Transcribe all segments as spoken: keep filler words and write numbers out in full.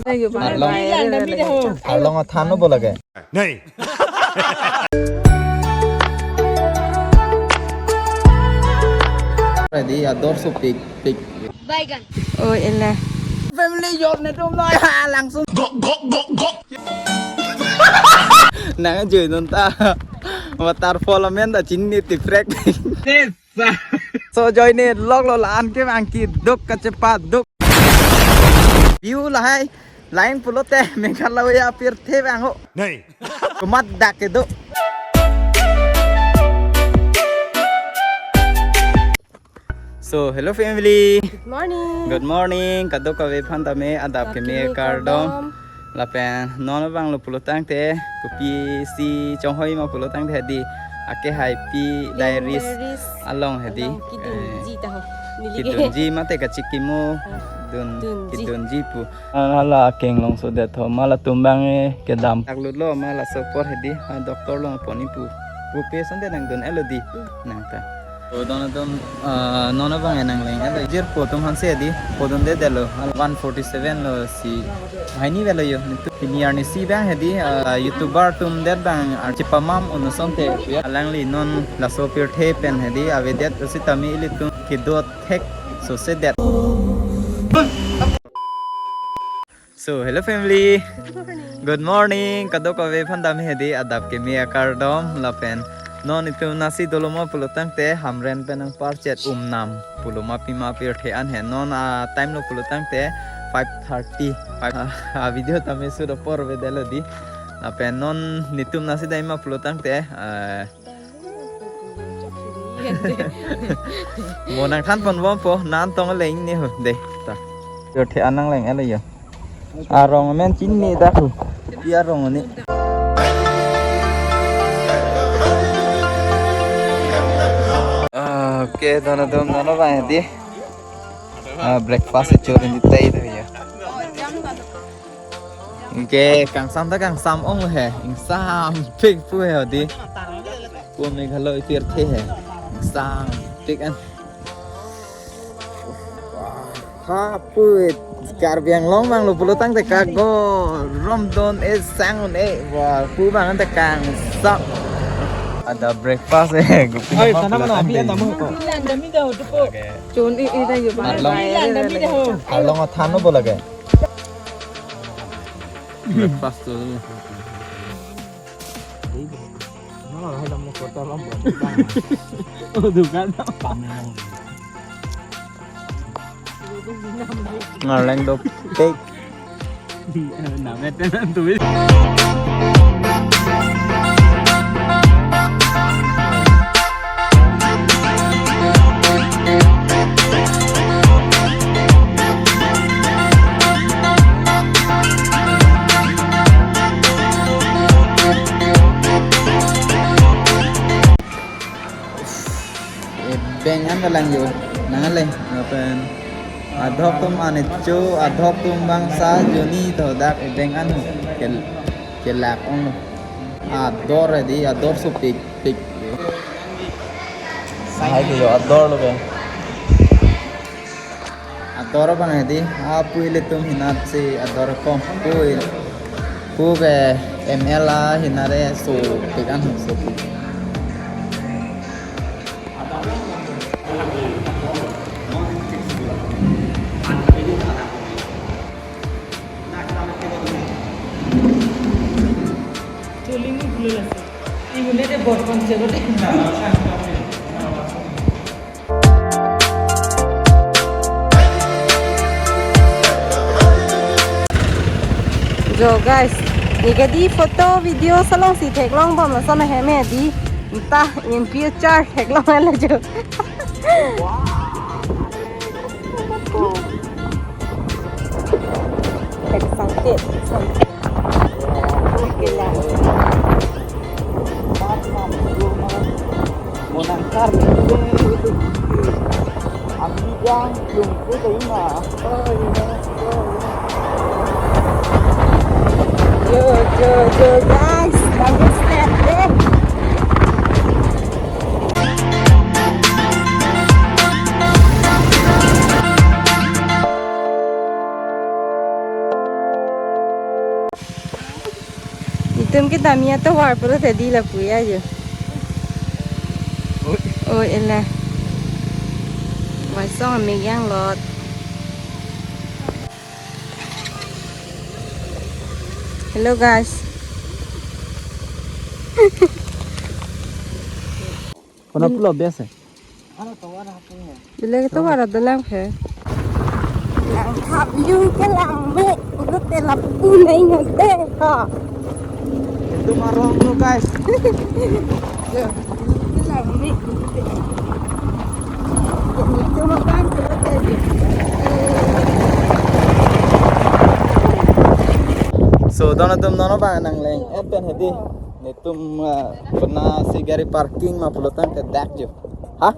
Arlong, arlong athan lo bo lake. Nei. Ready, ador sopik, pik. Baigan. Oh, ele. Family, your netum noi ha langsung. Nang ajoine non ta. Waterfall amen ta chini tiprek. So ajoine lok lo la-an ke bang keduk kachepaduk. View lahai line pulote Meghalaya pirthe bang ho. Nei. Komat dak kedo. So, hello family. Good morning. Good morning. Kadokave aphan tame adap keme kardom. Lapen non abang lo pulotangte kopisi chonghoi ma pulotangte hedi, ake hai pi Pink diaries Diaries along hedi. Along kidunji ta ho. Neli ke kidunji mate kachikimo. Ah, dun, dunji. Kidunji pu. Hala akenglongso det ho, ma latum bang e kedam. Dak lutlo ma laso apor hedi, ha doctor along pon-i pu. Pu pe sonte nangdun-et lo di. Hmm. Nang ta. So, don atum, ah, non abang e nangleng-et lo. Jirpo atum aphan si hedi, podun det det lo. One forty-seven lo si. Hai ni velo yo. Nitu pini arnisi bang hedi, ah, YouTuber atum det bang, ah, chepamam un-e sonte. Alangli non laso pirthe pen hedi, avedet sitame ilitum kedo thek sose det. So, hello family. Good morning. Good morning. Kadokave aphan tame hedi adap keme akardom lapen non itum nasi dolo ma pulotangte Hamren pen nangparchet Umnam pulo ma pima pirthe an he. Non a time lo pulotangte five thirty. Five, a, a video tame shoot apor avedetlo di. Lapen non nitum nasi dai ma pulotangte, eh, mo nangthan ponbompo, nangtong leng ni ho, de, ta. Yo the an nangleng-et lo yo. Arong amen chini dak ho. Pi arong ni. Ah, okay, don atum, non abang hedi. Ah, breakfast chori ni tei do yo. Anke kangsam ta kangsam ong he, ingsampik pu he hedi. Pu Meghalaya pirthe he, ingsampik an. Ha pu Karbi Anglong bang lo pulotangte kagorom don e sang un-e, wah, pu bang ante kangsam. Ada breakfast he, gupi. Oi, mama sana mana, pulotangte. Api anda mo ko. Chon-i-i ta yo bang. Arlong. Arlong athan lo bo lake. Breakfast to. Oh, dukan. Ngaleng dopik. Namet tenan tuh. Ebeng an kalang yo, nang le, lapen adhok atum ane cho, adhok atum bangsa joni to dak ebeng an kel, kelak ong lo. Ador hedi, ador sopik pik. Hai ke yo ador lo ke. Ador bang hedi, apu ilitum hinat si ador kom pui. Pu ke M L a hinare sopik an sopik. Choli mu bulu lasi. Ibu ne de bot kon chelo de. Jo guys, neli ke di photo video salong si theklong bom lason ahem hedi. Anta in future theklong lo jo. Thek sangke, thek sangke. Oke lah. Monang kar ni. Ami jang yung ko tayo na. Yo, yo, yo, guys. Bagus lihat deh. Tum kedam atovar pulote di lapu ajo. Oi. Oi, ele. Vaisong amik yanglot. Hello guys. Kona pulo biasa. Bilek atovar dolang he. Lang thap yu ke langme, ulo te lapu nai ngote ha. Itu marong lo, guys. Ke langme. Itu makan ke. So, don atum non abang nangleng-et pen hedi. Netum, ah, kona si gari parking ma pulotangte dak jo. Ha?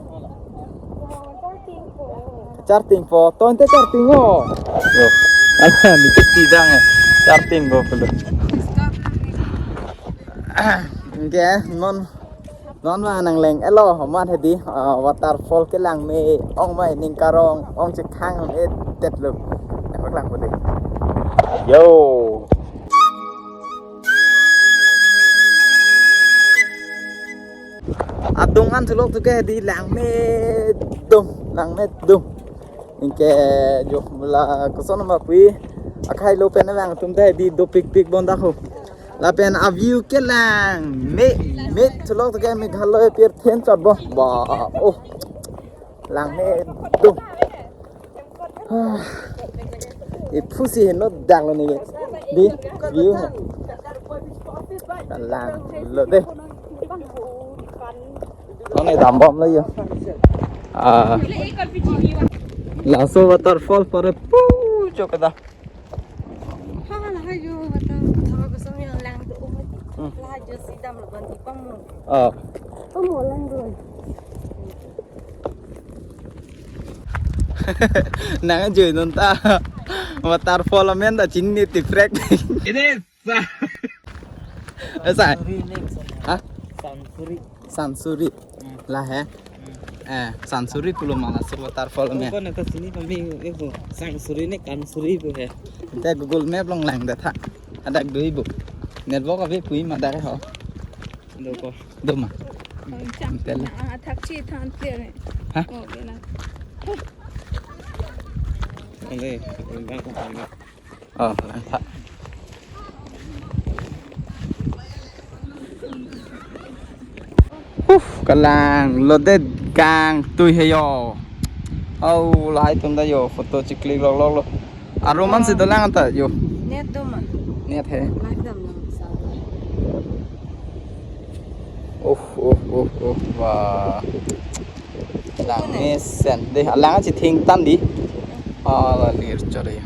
Charting po, to ante charting o. Yo. Ala, ni cik sidang ya. Charting po pulo. Oke, non, non ma nangleng-et lo, amat hedi, ah, waterfall ke langme, ong mai ning karong, ong chethang-et det lo. Emak lang po dei. Yo. Adung an thulok tu ke di langme dung, langme dung. Anke jo la koson ma pui akhai lo pen nang tum te di dopikpik bon dak ho. Lapen a-view ke langme, me thulok tu ke Meghalaya pirthe chot bo. Ba, oh. Langme dung. Ah, iphu si heno dang lo ni. Di, view he. Kalang lo dei. Nonne dambom lo yo. Ah. Laso waterfall pare pu chok da. Ha, lahai jo, waterfall, thaba kosong yang lang tu um. Hmm. Lahai jo si dam lo ban di pamu. Oh. Pamu lang dun. Nang ajoine non ta. Waterfall amen ta chini tiprek. Ini sa. Esa. Sansuri neng sana. Ha? Sansuri. Sansuri. Hmm. Lahai. Hmm. Eh, Sansuri pulo ma laso waterfall amen. Kona ta chini kami, eh, bo. Sansuri ne Kansuri bo he. Ante Google Map along lang det ha. Hadak do-i bo. Network ave pui ma dak ho. Do ko. Do ma. Chang. Ante la. Ah, thak chi than tir. Ha? Oh, bela. Ale, bang ko. Oh, lang tha. Uf, kalang lo dei kangtui he yo. Au, lahai tum ta yo, photo chiklik lok lok lo. Arum an si dolang ta yo. Net do ma? Net he. Live dam lang sa. Uf, uf, uf, uf, wah. Langmesen dei, alang si thengtan di. Ala lir chore.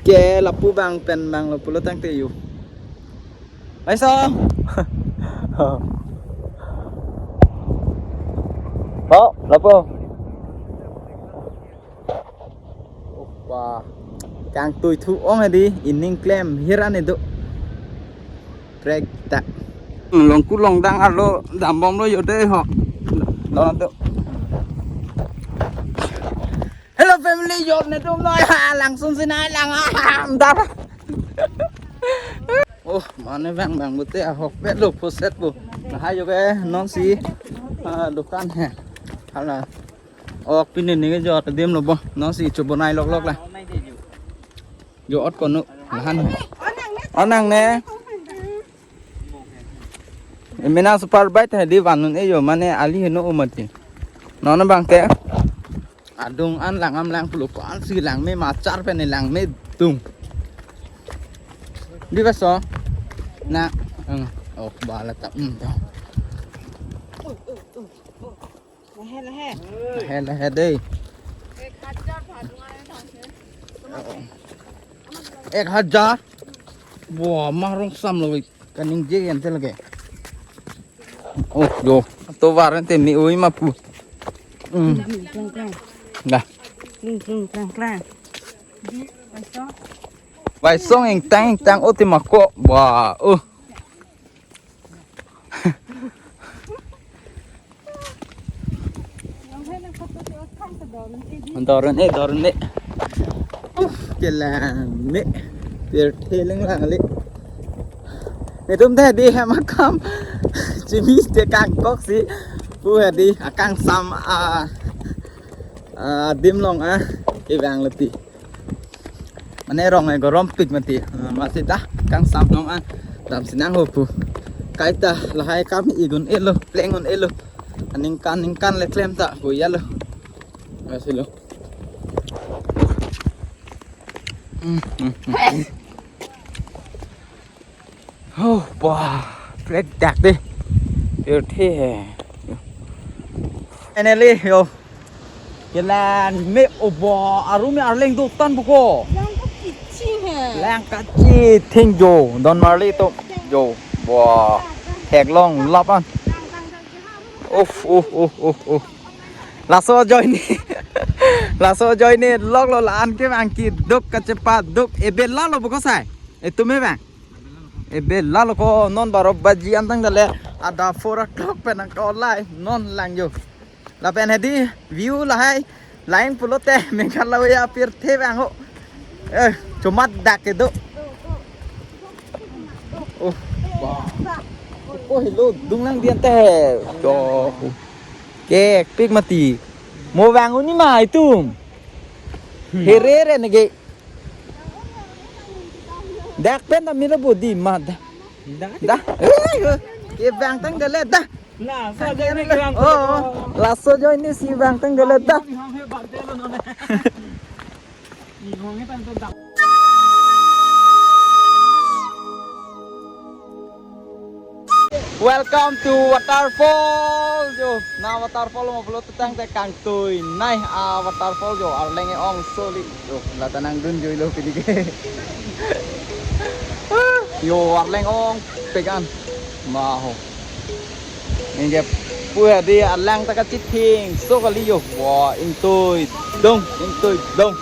Ke lapu bang pen bang lo pulotangte yo. Vaisong. Bo, lapu. Wah. Kangtui thu ong hedi, ining klem hir an do. Prek ta. Longku longdang arlo dambom lo yo dei ho. Lo do. Hello family, yo netum noi ha, langsung si nai lang ha, dar. Oh, mane bang bang bute ahok pet lo phoset bo. Lahai jo ke non si, ah, dukan he. Hala. Ok pine ne jo ta dim lo bo. Non si chobonai lok lok la. Jo ot kono lahan he. Onang ne. Emena super bike hedi vanun e jo mane ali heno umati. Non bang ke. Adung an langam lang pulu ko-an si langme machar pen langme dung. Di vaso. Na, eng, oh, bala ta, hmm, ta. Lahai, lahai. Lahai, lahai dei. Ek hajar. Wah, marong sam lo. Kaningje ante lake. Oh, yo. Atovar ante me-oi ma pu. Hmm. Klang, klang. Dah. Kling, kling, klang, klang. Di, vaisong. Vaisong ingtang, ingtang, oh, te mako. Wah, oh. Doron e, doron e. Uf, kelang ne. Pirthe leng lang le. Itum te hedi hem akam chimi te kangkok si pu hedi akangsam a, adim along a kevang lo ti. Mane rong e gorom pik mati. Ah, masi ta kangsam along an damsi nangho pu. Kaita lahai kam igun elo, pleng un elo. Aningkan ningkan le klem ta pu ya lo. Masi lo. Hmm, hmm, hmm. Oh, bah, plek dak dei. Pirthe he. Finally, yo. Kelang me obo arumi arleng do tan buko. Lang kaching he. Lang kaching thing jo. Don marli to. Jo. Bah. Theklong lapan. Uf, uf, uf, uf, uf. Laso ajoine. Laso ajoine lok lo la-an kevang keduk kachepaduk. Ebe lalo buko sai. Itum me bang. Ebe lalo ko non baro baji an tangte le. Ada four o'clock pen nangkolai non lang jo. Lapen hedi view lahai. Lain pulote Meghalaya pirthe bang ho. Eh, chomat dak kedo. Oh, bah. Ko helo dung lang dian te. Jo. Kek pik mati. Mo bang uni ma itum. Here re nege. Dak pen ta milo bodi ma da. Da. Da. Eh, kevang tangte le da. Laso ajoine kevang. Oh, laso ajoine si vang tangte le da. Welcome to waterfall jo. Na waterfall mo pulo tangte kangtui nai a waterfall jo arleng e-ong soli jo lata nangdun joilo pini ke. Yo arleng ong pekan ma ho. Ningke pu hedi alang ta kachithing so kali jo. Wah, ingtui dong, ingtui dong.